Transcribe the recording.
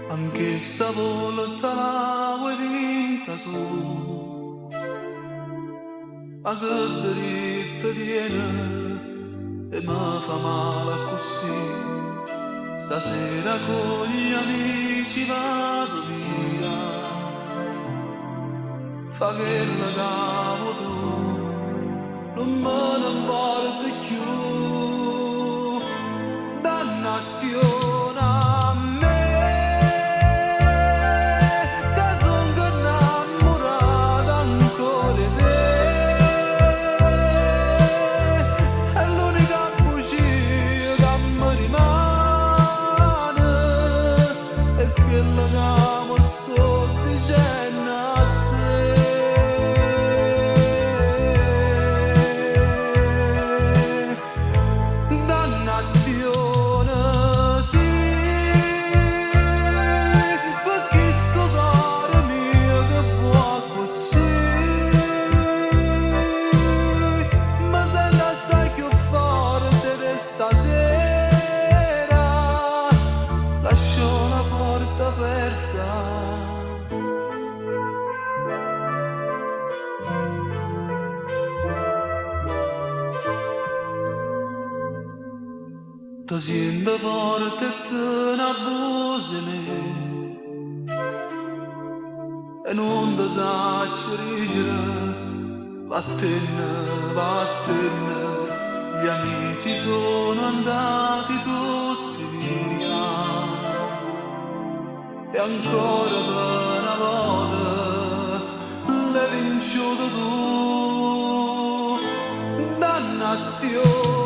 Anche stavolta la vuoi vinta tu. Ma che diritto tiene e mi fa male così. Stasera con gli amici vado via. Fa che la cavo tu, non me ne importa più. Dannazione a me, che sono innamorato ancora di te. È l'unica bugia che mi rimane, è quella che mi sto dicendo a te. Dannazione, sì, perché sto cuore mio che vuoi così, ma se la sai più forte di stasera, lascio la porta aperta. Ti sento forte e te ne abusi me e non ti saccio dicere vattene, vattene, gli amici sono andati tutti via e ancora per una volta l'hai vinciuto tu, dannazione.